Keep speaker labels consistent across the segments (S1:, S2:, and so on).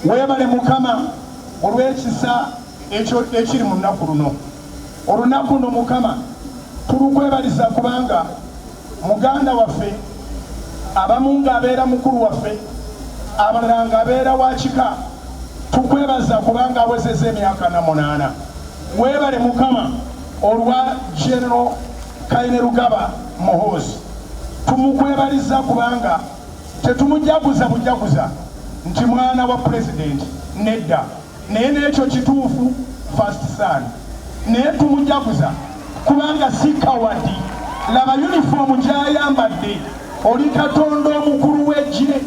S1: Weebale Mukama olw'ekisa ekyo ekiri mu lunaku luno. Olunaku luno Mukama tulukwebaliza kubanga muganda waffe, abamu ng'abeera mukulu waffe, abalala ng'abeera wa kika, tukwebaza kubanga awezezza emyaka 48. Weebale Mukama olwa General Kainerugaba Muhoozi. Tumukwebaliza kubanga tetumujaguza bujaguza nti mwana wa Pulezidenti, nedda, naye n'ekyo kituufu, first son, naye tumujaguza kubanga si kawadi. Laba yunifoomu gy'ayambadde, oli Katonda omukulu w'eggye.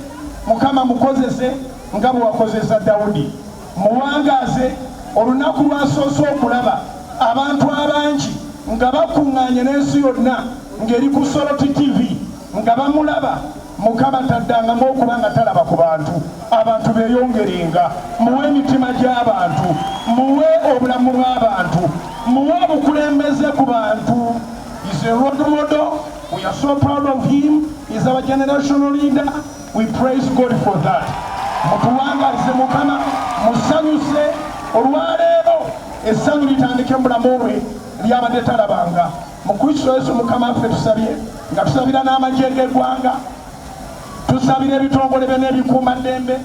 S1: Mukama mukozese nga bwe wakozesa Dawudi. Muwangaaze olunaku lw'asoose okulaba abantu abangi nga bakuŋŋaanye n'ensi yonna ng'eri ku Soroti TV nga bamulaba. Mukama taddangamu okuba nga talaba ku bantu. Abantu beeyongerenga. Muwe emitima gy'abantu. Muwe obulamu bw'abantu. Muwe obukulembeze ku bantu. Is a role model. We are so proud of him. He's our generational leader. We praise God for that. Mutuwangalize Mukama, musanyuse olwaleero, essanyu litandike mu bulamu bwe lyabadde talabanga. Mu Kristo Yesu Mukama waffe tusabye, nga tusabira n'amagye g'eggwanga, tusabira ebitongole byonna ebikuumaddembe,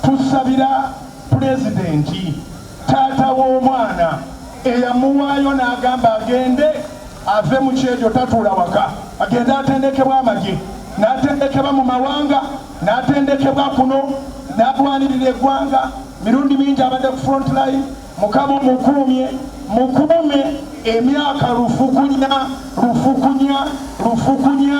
S1: tusabira Pulezidenti, taata w'omwana eyamuwaayo n'agamba agende ave mu kyejo, tatuula waka, agende atendekebwa amagye, n'atendekebwa mu mawanga, n'atendekebwa kuno, n'alwanirira eggwanga mirundi mingi, abadde ku front line. Mukama omukuumye, mukuume emyaka lufukunya, lufukunya, lufukunya,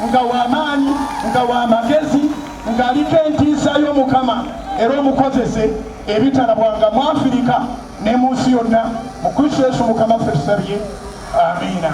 S1: nga w'amaanyi, nga w'amagezi, ng'aliko entiisa y'Omukama, era omukozese ebitalabwanga mu Afirika ne mu nsi yonna. Mu Kristo Yesu Mukama ffe tusabye, amiina.